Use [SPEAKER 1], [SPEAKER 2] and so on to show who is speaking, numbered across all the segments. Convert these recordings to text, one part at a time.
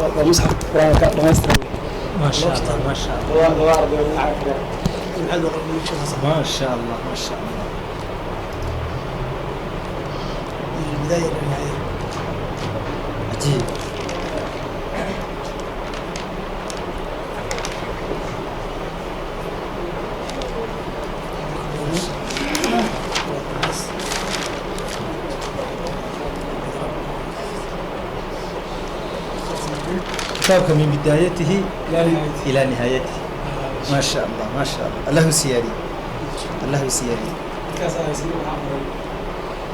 [SPEAKER 1] Waa musxaf Qur-aanka dhammaystiran.
[SPEAKER 2] ما شاء الله، ما شاء الله.
[SPEAKER 1] Laba arday oo dhinaca kale.
[SPEAKER 2] ما شاء الله، ما شاء الله.
[SPEAKER 3] البداية للنهاية.
[SPEAKER 2] عجيب. كتابك من بدايته
[SPEAKER 1] إلى نهايته.
[SPEAKER 2] إلى نهايته، ما شاء الله، ما شاء الله، الله سيادي، الله سيادي.
[SPEAKER 1] Markaas ahaysan waxaa qoray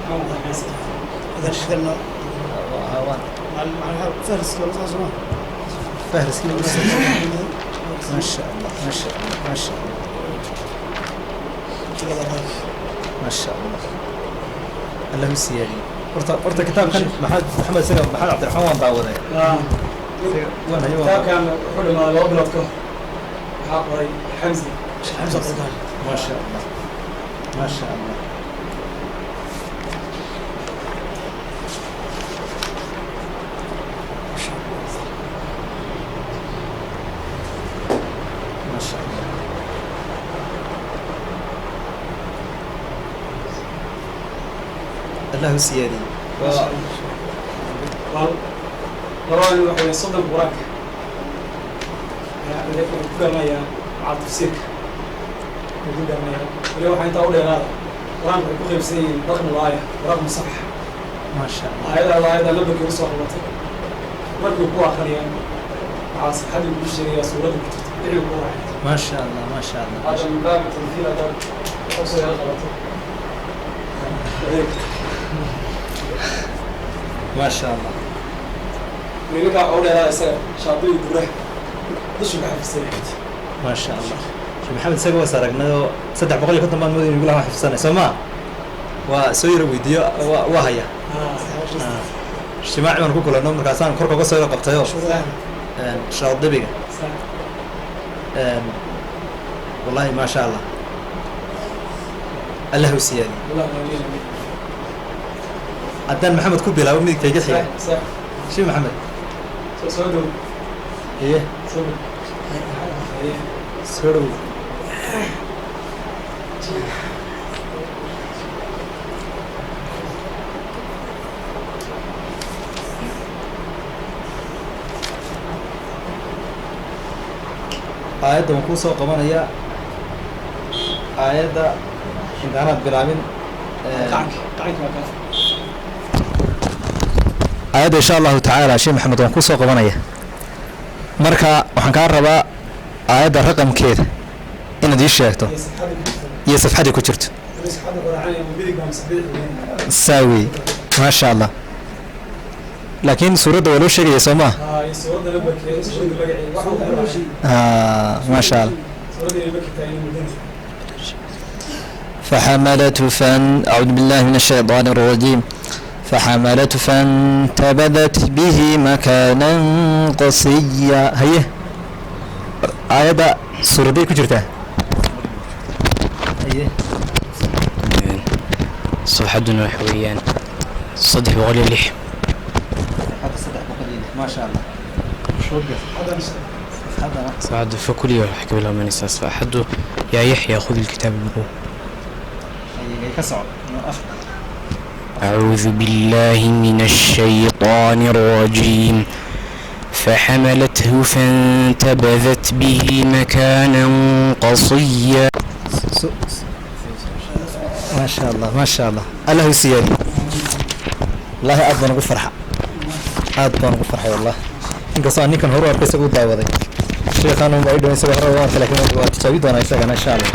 [SPEAKER 1] Maxamed Xasan.
[SPEAKER 3] هذا شغلنا
[SPEAKER 2] هوان.
[SPEAKER 3] مع فارس ولا صح؟
[SPEAKER 2] فهرس كده. ما شاء الله، ما شاء الله، ما شاء الله. ما شاء الله، الله siyaadiyo. Horta kitaabkan maxamed isaga, Maxamed Cabdiraxmaan, waan daawaday. Waan hayo, waan
[SPEAKER 1] Kitaabkan wuxuu dhamaaday 2 bilood ka hor. Waxaa qoray Xamsi.
[SPEAKER 3] حمزة قرقان.
[SPEAKER 2] ما شاء الله، ما شاء الله. ما شاء الله، الله siyaadiyo.
[SPEAKER 1] Waa labadan waxa weeye 30 Qur-aanka ayaa wuxuu ku garanayaa maca tafsiirka wuu ku garanayaa. Weli waxaa intaa u dheeraada, Qur-aanka waxay ku qaybsan yihiin رقم الآية ورقم الصفحة.
[SPEAKER 2] ما شاء الله.
[SPEAKER 1] Aayada aayadda lambarkii usoo qabatay markuu ku akhriyaan, waxaa safxadii kuu sheegaya suuradda ku jirta wixii ku raacay.
[SPEAKER 2] ما شاء الله، ما شاء الله.
[SPEAKER 1] هذا من باب التمثيل، هذا usoo yara qabatay adeeg.
[SPEAKER 2] ما شاء الله.
[SPEAKER 1] Ninkaa waxaa u dheeraada isaga shaadiyi buraha dushu ka xafisay.
[SPEAKER 2] ما شاء الله. Sheekh Maxamed isaga was aragnayoo 350 baan moodaya inuu lahaa xifsanay, soo ma waa soo yara weydiiyo, waa haya. Ijtimaaci baan ku kulanno, markaasaan korka uga soo yara qabtayoo shaadibiga. Wallahi ما شاء الله، الله u siyaadiyo. Haddaan Maxamed ku bilaabo midigta iga xiga, sheekh Maxamed.
[SPEAKER 1] Soo dhow.
[SPEAKER 2] Iye.
[SPEAKER 1] Soo dhow.
[SPEAKER 2] Soo dhow. Aayadda waan kuu soo qabanayaa. Aayadda intaanaad bilaabin
[SPEAKER 1] Gacanka waa kaa.
[SPEAKER 2] Aayadda insha Allahu tacaala, sheekh Maxamed, waan kuu soo qabanaya. Marka waxaan kaa rabaa aayadda raqamkeeda inaad ii sheegto
[SPEAKER 1] iyo safxadii
[SPEAKER 2] iyo safxadii
[SPEAKER 1] ku jirto.
[SPEAKER 2] Ku jirto.
[SPEAKER 1] Weli safxadda ku raacanaya ma midig baa mise bidix weyn?
[SPEAKER 2] Saa wey, maasha Allah. Laakiin suuradda waa loo sheegaya, soo maa?
[SPEAKER 1] Haa, iyo suuradda lambarkeeda, suuradda magaceeda, wax uu ku raacay.
[SPEAKER 2] Maasha Allah.
[SPEAKER 1] Suuradda inay maki tahay, inay mudana.
[SPEAKER 4] فحملته فان أعوذ بالله من الشيطان الرجيم. فحملته فانتبذت به مكانا قصيا.
[SPEAKER 2] Haye, aayadda suuraday ku jirtaa? Haye.
[SPEAKER 5] Safxaduna waxa weeyaan 306.
[SPEAKER 2] Hadda 306, maasha Allah. Safxadana?
[SPEAKER 5] Safxadda fakuliya waxay ka bilaabanaysaa safxaddu يا يحيى خذ الكتاب بقوة.
[SPEAKER 2] Haye, ka soco no afar.
[SPEAKER 5] أعوذ بالله من الشيطان الرجيم. فحملته فانتبذت به مكانا قصيا.
[SPEAKER 2] ما شاء الله، ما شاء الله، الله siyaadiyo. Wallahi aad baan ugu farxa, aad baan ugu farxay wallah. Inkastoo aan ninkan hore u arkay, isaga u daawaday, sheekhaan unbaa ii dhow, isaga hore u arkay, laakiin waa tijaabi doonaa isagana insha Allah.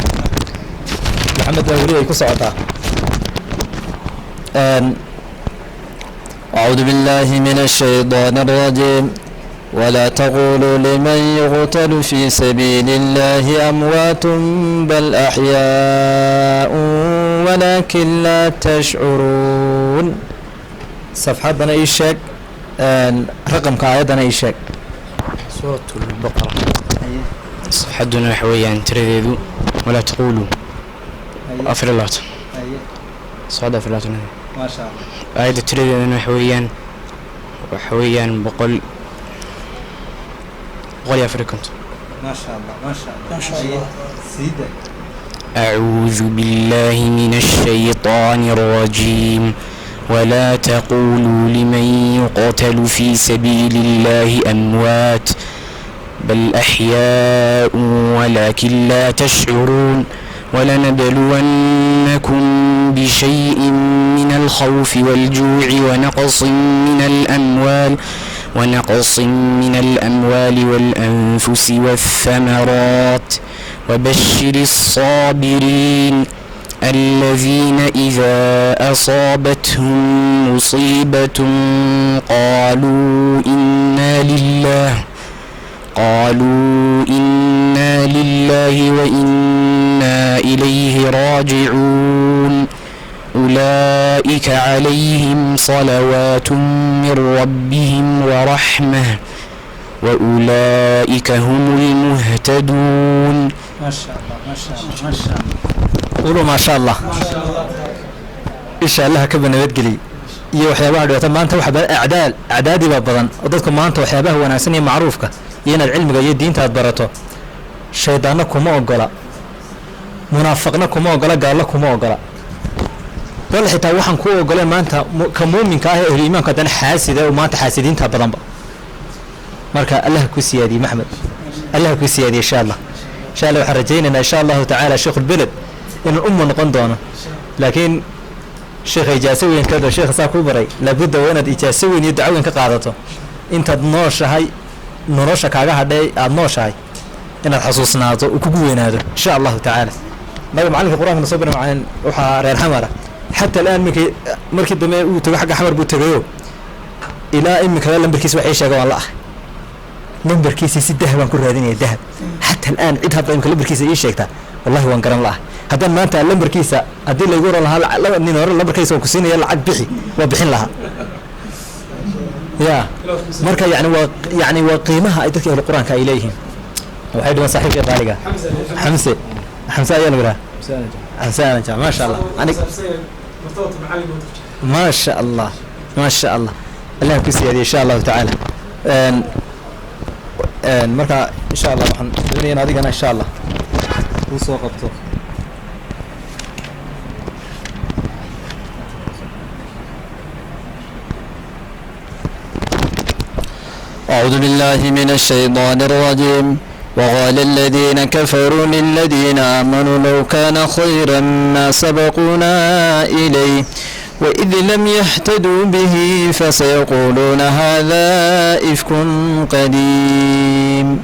[SPEAKER 2] Maxamed baa weli ay ku socotaa.
[SPEAKER 4] أعوذ بالله من الشيطان الرجيم. ولا تقولوا لمن يقتل في سبيل الله أموات بل أحياء ولكن لا تشعرون.
[SPEAKER 2] Safxaddana ii sheeg, raqamka aayaddana ii sheeg.
[SPEAKER 5] سورة البقرة، safxaduna waxa weeyaan tiradeedu ولا تقولوا 24, socda 24.
[SPEAKER 2] Maasha Allah.
[SPEAKER 5] Aayadda tiradeeduna waxa weeyaan 100. 154.
[SPEAKER 2] ما شاء الله، ما شاء الله.
[SPEAKER 3] ما شاء الله.
[SPEAKER 2] سيدة.
[SPEAKER 5] أعوذ بالله من الشيطان الرجيم. ولا تقولوا لمن يقتل في سبيل الله أموات بل أحياء ولكن لا تشعرون. ولنبلونكم بشيء من الخوف والجوع ونقص من الأموال والأنفس والثمرات، وبشر الصابرين الذين إذا أصابتهم مصيبة قالوا إنا لله وإنا إليه راجعون. أولئك عليهم صلوات من ربهم ورحمة، وأولئك هم المهتدون.
[SPEAKER 2] ما شاء الله، ما شاء الله، ما شاء الله. قولوا ما شاء الله.
[SPEAKER 1] ما شاء الله.
[SPEAKER 2] Insha Allah ka nabadgeliy iyo waxyaabaha dhibaato. Maanta waxa badan acdaal, acdaadii baa badan oo dadku maanta waxyaabaha wanaagsan iyo macruufka iyo inaad cilmiga iyo diinta aad barato, shaydaanno kuma ogola, munaafaqna kuma ogola, gaallo kuma ogola, bal xitaa waxaan ku ogoleen maanta ka muuminka ah ee ahlu iimaanka haddana xaasida oo maanta xaasidiinta badanba. Marka Allah ku siyaadiyey, Maxmed, Allah ku siyaadiyey. Insha Allah, insha Allah, waxaan rajaynaynaa, insha Allahu tacaala, sheekhulbeled inuu ummu noqon doono. Laakiin sheekha ijaaso weyn ka sheekha saa ku baray, laabudda waa inaad ijaaso weyn iyo duco weyn ka qaadato intaad nooshahay, nolosha kaaga hadhay aada nooshahay, inaad xasuusnaato uu kugu weynaado, insha Allahu tacaala. Naga macalinka Qur-aanka na soo baray, macalin waxaa reer Xamara. Xataa alaan markii dambe uu tago xagga Xamar buu tegayo, ilaa iminka lambarkiisa waxay sheega waan la ah. Lambarkiisa si dahab aan ku raadinaya, dahab. Xataa alaan cid hadda imika lambarkiisa ii sheegtaa, wallahi waan garan laha. Haddaan maanta lambarkiisa haddii laygu oran lahaa laba nin hore lambarkiisa waan ku siinaya, lacag bixi, waa bixin lahaa ya. Marka yani waa qiimaha ay dadka ahlu Qur-aanka ay leeyihiin. Waxay dhiban saaxiibka qaaliga Xamse. Xamse ayaa lagu dhaha, Xamse Aadan Jaamac. Maasha Allah, anig ما شاء الله، ما شاء الله. Allah ku siyaadiyo, insha Allahu tacaala. Een marka insha Allah waxaan doonaya in adigana, insha Allah, kuu soo qabto.
[SPEAKER 4] أعوذ بالله من الشيطان الرجيم. وقال الذين كفروا للذين آمنوا لو كان خيرا ما سبقونا إليه، وإذ لم يهتدوا به فسيقولون هذا إفك قديم.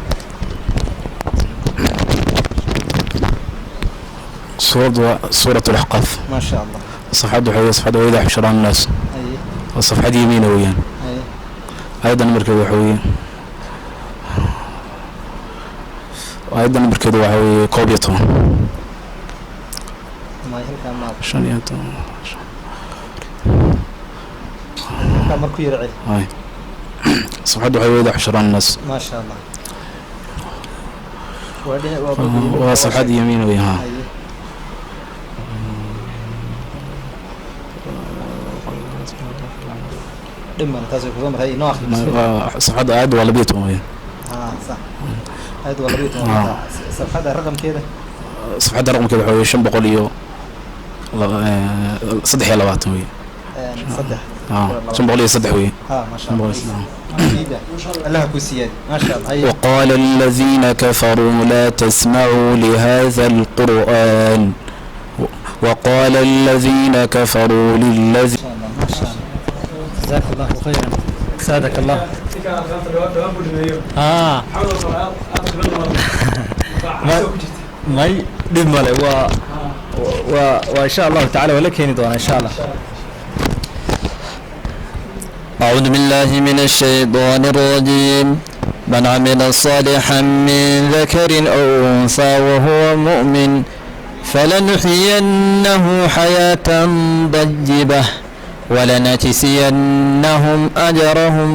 [SPEAKER 6] سورة سورة الأحقاف.
[SPEAKER 2] ما شاء الله.
[SPEAKER 6] صفحة waxay صفحة وإذا حشر الناس. صفحة يمين weeyaan. Aayadda nambarkeedu waxa weeye, aayadda nambarkeedu waxa weeye 11.
[SPEAKER 2] Ma halkaa ma
[SPEAKER 6] 15.
[SPEAKER 2] Halkaa mar ku yara celi.
[SPEAKER 6] Ay, صفحة waxay وإذا حشر الناس.
[SPEAKER 2] ما شاء الله، waa dhinac, waa bog.
[SPEAKER 6] Waa صفحة يمين weeyaan, ha.
[SPEAKER 2] Dhiman taas way kusoo martay, inoo akhri.
[SPEAKER 6] Waa صفحة, aayadda waa 12 weeyaan.
[SPEAKER 2] Ha, sax, aayadda waa 12. Safxada raqamkeeda?
[SPEAKER 6] صفحة raqamkeeda waxa weeye 523 weeye.
[SPEAKER 2] Saddex.
[SPEAKER 6] 503 weeye.
[SPEAKER 2] Ha, ما شاء
[SPEAKER 6] 500
[SPEAKER 2] الله.
[SPEAKER 6] 3.
[SPEAKER 2] Allah ku siyaadi, ما شاء الله.
[SPEAKER 6] وقال الذين كفروا لا تسمعوا لهذا القرآن، وقال الذين كفروا للذين
[SPEAKER 2] ما شاء الله، ما شاء الله، جزاك الله خيرا، سادك الله. May, dhib male, waa insha Allahu tacala waa la keeni doonaa, insha Allah.
[SPEAKER 4] أعوذ بالله من الشيطان الرجيم. من عمل صالحا من ذكر أو أنثى وهو مؤمن فلنحيينه حياة طيبة ولنجزينهم أجرهم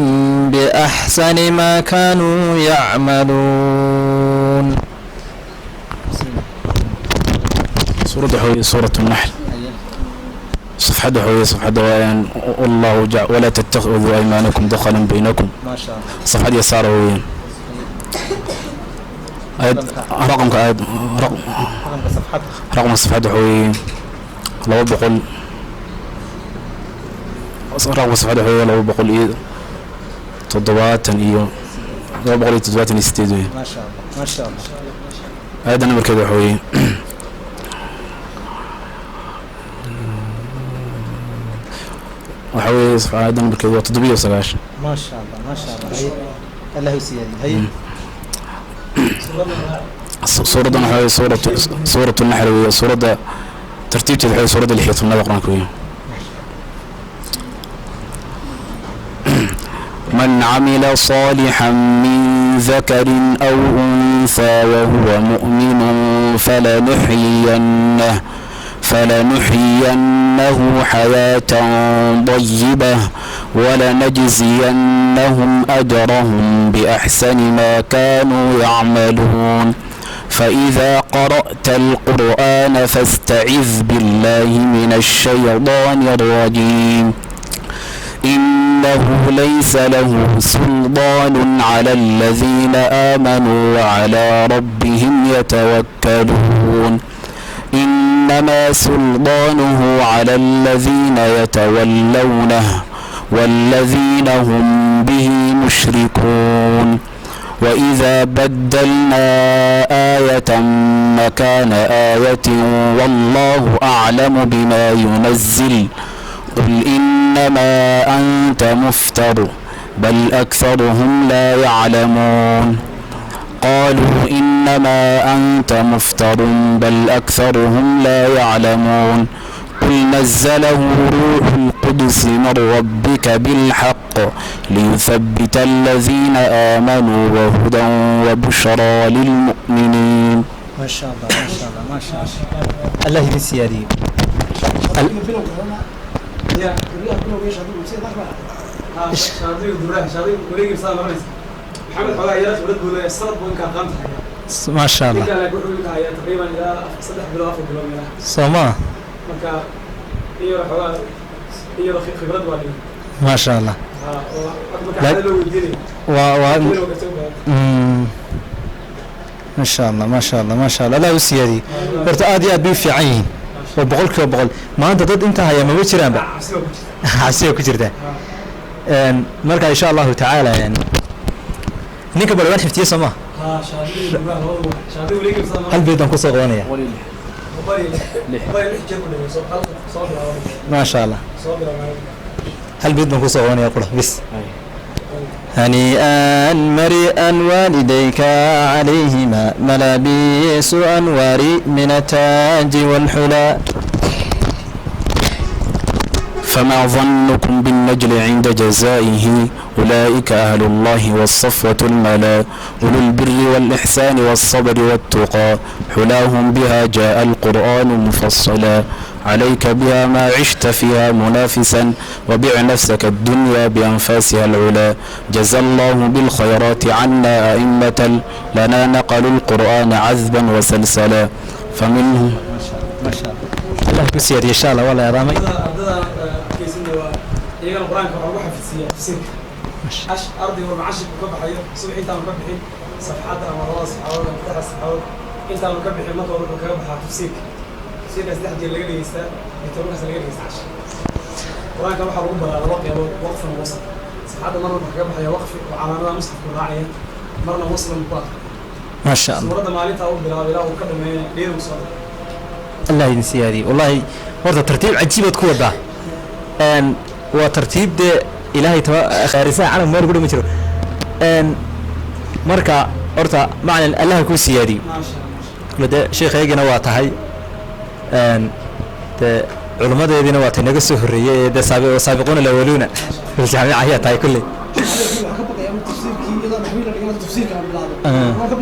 [SPEAKER 4] بأحسن ما كانوا يعملون.
[SPEAKER 6] سورة حوي سورة النحل، صفحة حوي صفحة والله جع ولا تتخذوا أيمانكم دخلا بينكم.
[SPEAKER 2] ما شاء الله.
[SPEAKER 6] صفحة يسار وين. Aayad raqamka aayad raqamka safxadda waxa weeye 200. Raqamka safxadda waxa weeye 270 iyo 278 weeye.
[SPEAKER 2] ما شاء الله، ما شاء الله.
[SPEAKER 6] Aayadda nambarkeeda waxa weeye aayadda nambarkeedu waa 97.
[SPEAKER 2] ما شاء الله، ما شاء الله. هي الله يسيادي هي.
[SPEAKER 6] Suuraddan waxa weeye suuratu naxr weeye. Suuradda tartiibteeda waxa weeye suuradda 16aad qur-aanka weeye. من عمل صالحا من ذكر أو أنثى وهو مؤمن فلنحيينه حياة طيبة ولنجزينهم أجرهم بأحسن ما كانوا يعملون. فإذا قرأت القرآن فاستعذ بالله من الشيطان الرجيم، إنه ليس له سلطان على الذين آمنوا وعلى ربهم يتوكلون. إنما سلطانه على الذين يتولونه والذين هم به مشركون. وإذا بدلنا آية مكان آية والله أعلم بما ينزل، قل إنما أنت مفتر بل أكثرهم لا يعلمون. قالوا إنما أنت مفتر بل أكثرهم لا يعلمون. قل نزله روح القدس من ربك بالحق ليثبت الذين آمنوا وهدى وبشرى للمؤمنين.
[SPEAKER 2] ما شاء الله، ما شاء الله، ما شاء الله. الله يسيادي. ما شاء الله. صوما ما شاء الله. ما شاء الله، ما شاء الله، ما شاء الله. لا يسيادي. horta aad iyo aad bay u fiican yihiin oo 100%. Maanta dad intaa haya maba jiraanba, xasiga ku jirta. Marka insha allahu tacaala ninka balwaan xiftiye soo ma hal beed baan kusoo qabanaya. ما شاء الله، hal beed baan kusoo qabanaya qura bis. هنيئا مريئا والديك عليهما ملابيس أنوار من التاج والحلى.
[SPEAKER 6] فما ظنكم بالنجل عند جزائه، أولئك أهل الله والصفوة الملا، أولو البر والإحسان والصبر والتقى، حلاهم بها جاء القرآن مفصلا، عليك بها ما عشت فيها منافسا، وبع نفسك الدنيا بأنفاسها العلا، جزى الله بالخيرات عنا أئمة لنا نقلوا القرآن عذبا وسلسلا. فمنهم
[SPEAKER 2] ما شاء الله، ما شاء الله. الله يسير إن شاء الله. والله يا رامي
[SPEAKER 1] iyagana qur-aanka waxaa lagu xafidsiiyaa tafsiirka. Arday walba cashirku ka baxayo subax intaanu ka bixin safxadda ama labada safxadood ama saddexda safxadood intaanu ka bixin marka hore wuxuu kaga baxaa tafsiirka. Tafsiirka saddex jeer laga dhegeystaa iyo tobankaas laga dhegeysta cashir. Qur-aanka waxaa lagu baraa laba qeybood, waqfan wa wasl. Safxadda marna wuxuu kaga baxaya waqfi oo calaamadaha musxafku raacaya, marna waslan ku aqriya.
[SPEAKER 2] ما شاء الله.
[SPEAKER 1] Suuradda maalintaa u bilaabo ilaa uu ka dhameeyo dheeru soo.
[SPEAKER 2] الله ينسيادي والله. horta tartiib cajiibaad ku wadaa. Waa tartiib dee ilaahay taba khaarisaha calam meel ku dhama jiro. Marka horta macalin allaha kuu siyaadiyo.
[SPEAKER 1] Maasha Allah.
[SPEAKER 2] Dee sheekhaygina waa tahay, dee culimmadeediina waa tay naga soo horreeyey ee dee saabiquuna alawaluuna filjaamica ayaa tahay kulley.
[SPEAKER 3] Waxaan ka baqayaa in tafsiirkii iyadoo naxwi la dhigan tafsiirka aan bilaabo. Waan ka